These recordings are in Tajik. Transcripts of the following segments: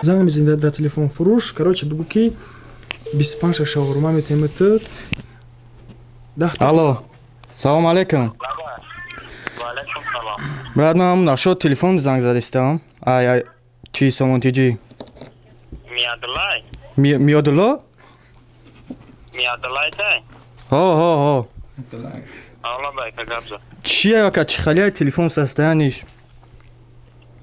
Занг мезани дар телефонфурӯш, короче, бигӯ, ки 25 шаурма метемиту 10. Алло, салом алейкум. Ваалайкум салом. Брат, ман нашод телефон занг задистам. Ай ай, чи Сомон ТЖ. Миядулай? Миёдулло? Миядулай тай? Ҳо, ҳо, ҳо. Алла байка, гап зад. Чия, ака, чӣ халияй телефон, состояние ш?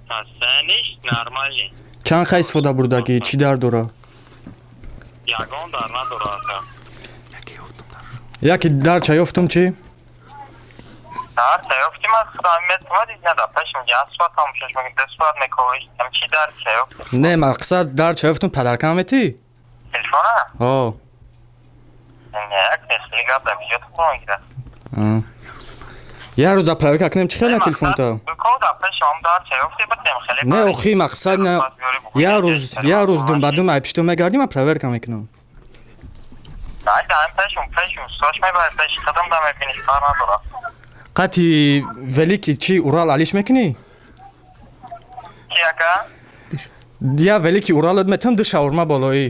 Состояние ш нормальный. Чанд қай истифода бурдагӣ, чӣ дар дора? Ягон дар надора, ака. Яке дар ча ёфтум, чӣ? Дар ча ёфти, ман худам метавонид нада пешм як соат тамошош мекунӣ, 2 соат мековиш. Ам чи дар ча ёфти? Не, мақсад, дар ча ёфтум, падарка метӣ? Телефона? Ҳо. Не, як хеле гап дар бюджет худам гирад. Як рӯз да проверка кунем, чӣ хела телефонта. Биков дар пешам дар ча ёфти, битем хеле. Не, охи, мақсад, на, як рӯз, як рӯз дум ба дум айпишто мегардим, ман проверка мекунам. Ай, даем пешум, пешум сош мебарӣ, пеши худам да мебиниш, фарқ надорад. Қати велики чи Урал алиш мекунӣ? Чи, ака? Я велики Уралат метам, ду шаурма болоӣ.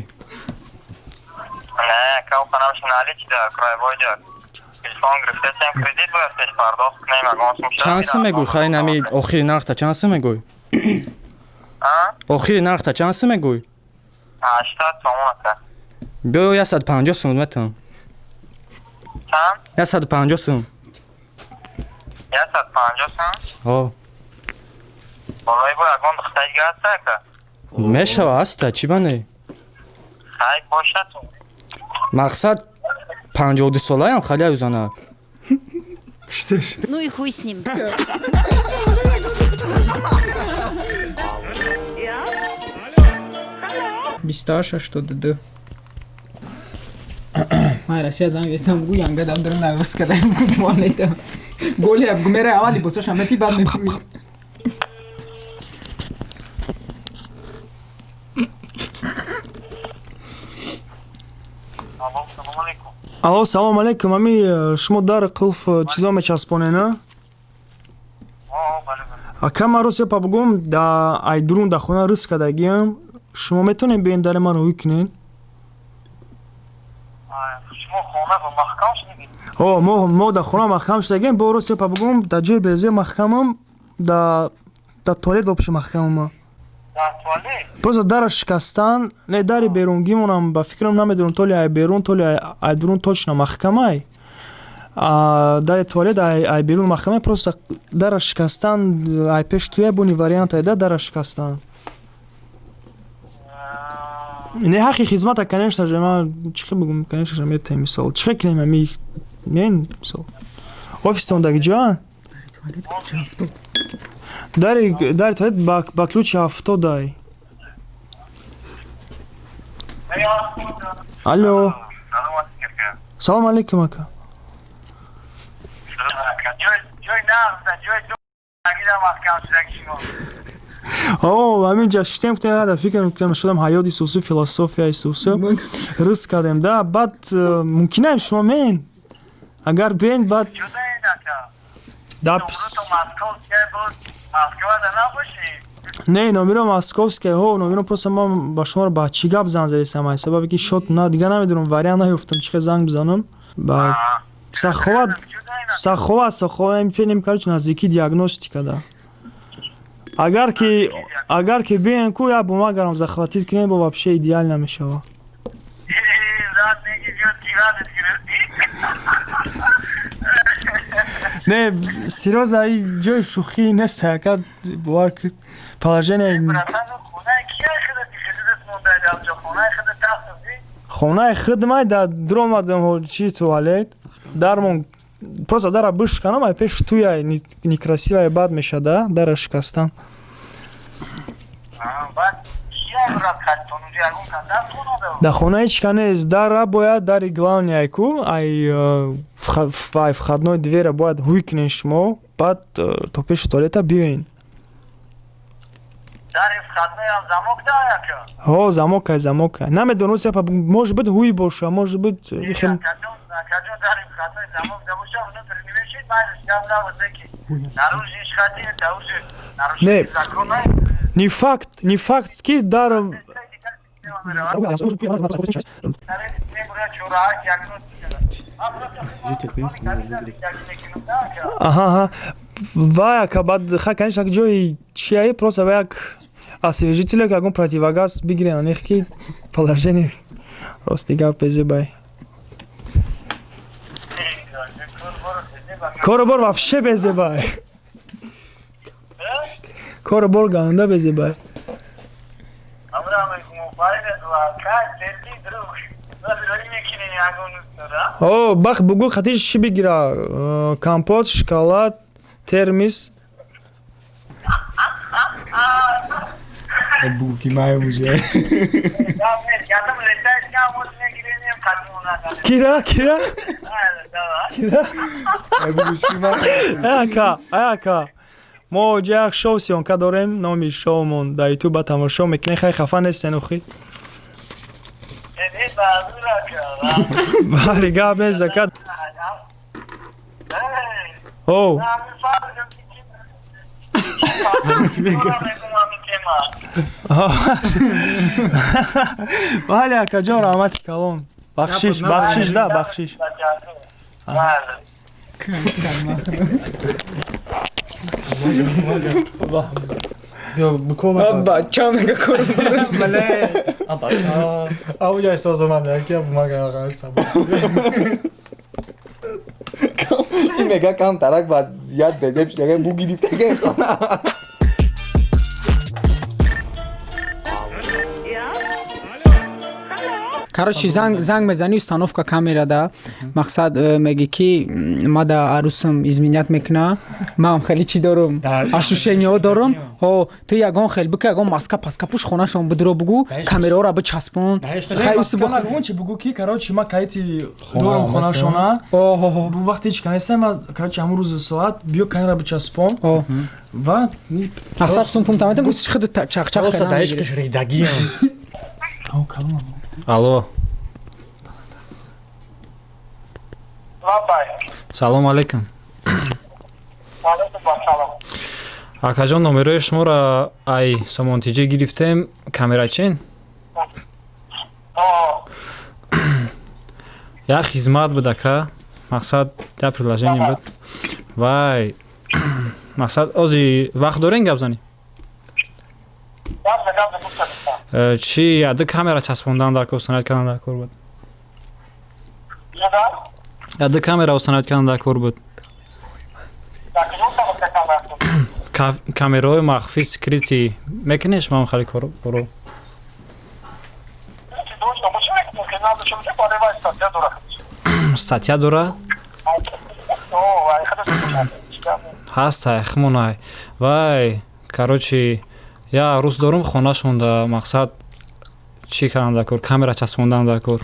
Не, ака, уханамши нали чи да краевой ҷа. Телефон гирифтесем, кредит бояд пеш пардохт кунем, ягон сум. Чанд сум мегӯй, хай, нами охири нархта чанд сум мегӯй? Охири нархта чанд сум мегӯй? 80 сомон, ака. Биё, 150 сум метам. Чанд? 150 сум. 150 сум? Ҳо. Болои бо ягон духтаи дига ҳаста, ака? Мешава, ҳаста, чӣ ба не? Хай, бошад. Мақсад, 52 солаям, халия юзана. Киштеш. Ну и хуй с ним. 28 82. Ман Россия занг весам, гу янга дам дорам нарвс кадаем, гу туалета. Голи аб гумера аввал либосоша мети, баъд мефурӯи. Алло, салом алейкум. Алло, салом алейкум. Ами шумо дар қулф чизо мечаспонед, а? О, бале, бале. Ака, ман рост япа бугум, да айдурун да хона рис кардагиам. Шумо метавонед биёен, дари маро ҳуй кунед? Шумо хона ба маҳкам шудагӣ? О, мо дар хона маҳкам шудагием, бо рост япа бугум, дар ҷои безе маҳкамам, да туалет вообще маҳкамама. Дар туалет? Просто дара шикастан, не, дари берунгимонам, ба фикрам, намедонам, то ли ай берун, то ли ай дурун точно маҳкамай. Дари туалет ай берун маҳкамай, просто дара шикастан ай пеш туя буни вариант ай да дара шикастан. Не, ҳаққи хизмата, конечно же, ман чӣ хел бигум, конечно же, метаем, мисол. Чӣ хел кунем, ами мен, мисол. Офистон даги ҷоа? Дари туалет ба ключи 70 ай. Алло. Салом алейкум. Салом алейкум, ака. Ҷой нағз, ҷои ду маҳкам шудаги шумо. О, ҳамин ҷа шитем, гуфтем, ада фикр мекунам, шудам ҳаёти Исусу, философия Исусу. Ризқ кардем, да, баъд мумкинаем шумо мен? Агар биен, баъд Ҷудаин, ака. да. Московская буд, Москвада набошӣ? Не, номеро московская, ҳо, номеро, просто ман ба шуморо ба чӣ гап занг задистам, ай сабабе ки шот на дига намедонам, вариант наёфтам, чӣ хел занг бизанам. Ба Саховат, Саховат, Саховат, пенем, короче, наздики диагностика да. Агар ки биен ку, як бумагарам захватить кунем, бо вообще идеально мешава. Рад неги ҷо тирадат гирифтӣ. Не, серьёзно, и ҷои шӯхӣ нест, ака, бовар ки положение. Братан, хонаи кия худати худат мондаи дар ҷо? Хонаи худат даст? Хонаи хидмай да дуромадам, чи туалет дармон, просто дара бишканам, ай пеш туяй некрасивая, бад мешада дара шикастан. Баъд кия брат хаттон унҷо ягон кас даст хонада? Дар хона ҳеч ка нест, дара бояд, дари главный ай ку, ай ай входной двера бояд ҳуй кунен шумо, баъд то пеши туалета биёен. Дари входной ам замок да, ака? Ҳо, замокай, замокай, намедонам, может быть, ҳуй боша, может быть, акаҷон, дари входной замок да боша, внутрь немешид, майлиш, гап набозе ки наружи иш хати, даружи Не. наруши закона. Не факт, не факт ки дар аҳа, ва яка баъд ха, конечно, як ҷои чияи просто ва як освежитель, ягон противогаз бигирен, анех ки положение рости гап безебай. Кору бор вообще безебай. Кору бор ганда безебай. О, бах бугу хатиш чӣ бигира? Компот, шоколад, термис. Кира, кира? Кира? Ака, ака. Мо ҷа як шоу съёмка дорем, номи шоумон дар ютуба тамошо мекунем, хай хафа нестен охи. Бале, гап нест, зака. О. Бале, акаҷон, раҳмати калон. Бахшиш, бахшиш, да, бахшиш. Бача мега кору Мега камтарак вазъият безеб шудага бу гирифтага хона. Короче, занг мезани, установка камера да. Мақсад меги ки ма да арусам изменять мекуна. Ман хеле чӣ дорум? Ощущениеҳо дорум. Ҳо, ту ягон хел бика, ягон маска паска пуш хонашон бидро бугу, камераҳоро бичаспон. Хай усу бо он чи бугу ки, короче, ма кайти дорум хонашона. Бу вақте ҳеч канесам, ма, короче, ҳамун рӯзи соат биё камера бичаспон. Ва мақсад сум пум таматам, усиш худ чақчақ Просто да ишқиш ридагиам. Алло. Салом алейкум. Акаҷон, номерои шуморо ай Сомонтиҷӣ гирифтем. Камерачин? Як хизмат буд, ака. Мақсад як приложение буд. Вай, мақсад ози вақт дорем гап занӣ? Чи яды камера часпондан дар кор, установить кардан дар кор буд? Яды камера установить кардан дар кор буд. Камераҳои махфӣ скрити мекунед шумо ҳам хеле коро? Статья дора? Ҳаст, хмонай. Вай, короче, я рӯз дорум хонашонда, мақсад чӣ кардан дар кор? Камера часпондан дар кор.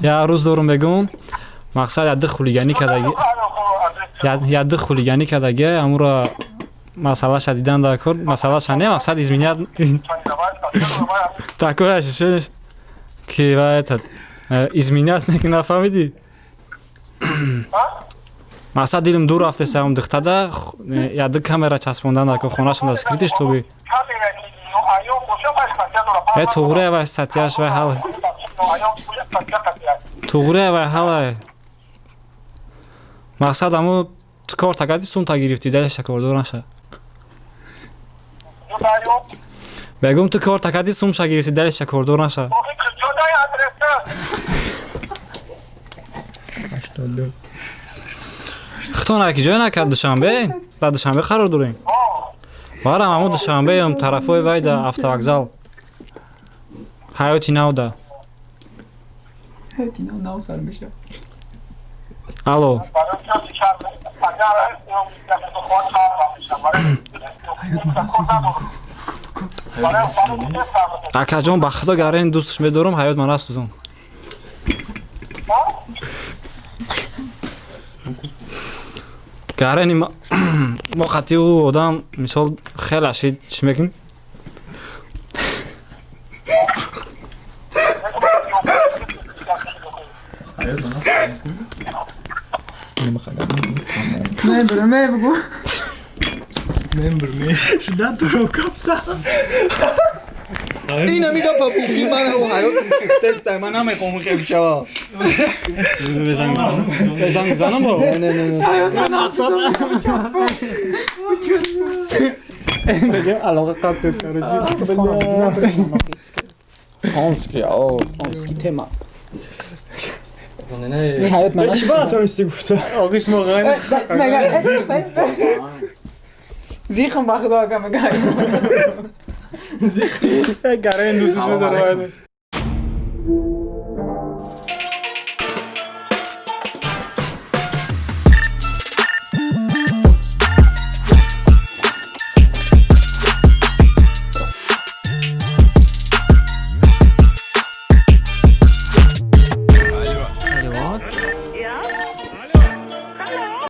Я рӯз дорум мегӯм, мақсад яды хулиганӣ кардаги, яды хулиганӣ кардаги, амура масъалаша дидан дар кор, масъалаша не, мақсад изменять такое ощущение, ки ва этот изменять нафаҳмидӣ? Мақсад дилм дур рафтеса, ам духтада яды камера часпондан дар кор хонашонда скрити, чтобы э туғре вай статьяш вай ҳал туғре вай ҳалай. Мақсад аму кор тагади сумта гирифтӣ, далеша кордор наша. Бегум ту кор такади сумша гирифтӣ, далеша кордор наша. Хитон аки ҷой накард Душанбе? Дар Душанбе қарор дорем. Барам аму Душанбеам тарафҳои вай да автовокзал. Ҳаёти нав да. Ҳаёти нав нав сар мешавад. Алло. Акаҷон, ба худо гарен дӯстш медорам, ҳаёт ман насӯзон. Гарени мо хати ӯ одам мисол хеле ашид чӣ мекунӣ? Мебур, мебугу. Шуда дурокапса. Ин ҳами гапа буки ман ҳаёт текста ман намехоҳам хел шава. Занг мезанам бо. Не, не, не. Мегем алоқа қатъ шуд, короче. Омски, о. Омски тема. Ниҳоят ман. Чӣ ба натонисти гуфта? Оғиш мо ғайр. Зихам ба худо ака мега. Гарен дӯстиш медорад.